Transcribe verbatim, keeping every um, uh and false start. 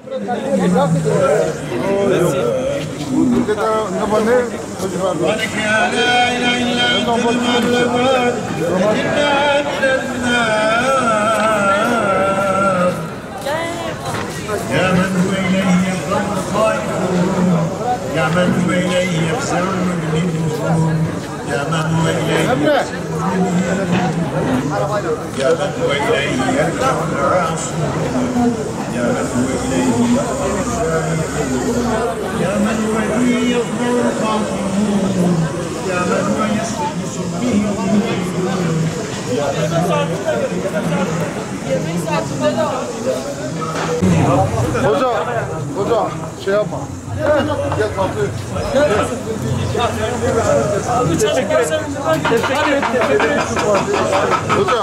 ولك يا لا إله إلا أنت المعلم، نجنا من النار. يا من هو إليه يفزع الخائفون، يا من هو إليه يفزع المؤمنون، يا من هو إليه يفزع المؤمنون، يا من هو إليه يرجع العاصون، يا من هو إليه يرجع الجائعون، يا من هو إليه يفزع الخائفون، يا من هو يسلك بسلمه المؤمنون، يا من هو Hoca, hoca, şey yapma. Gel, kalkıyor. Hoca.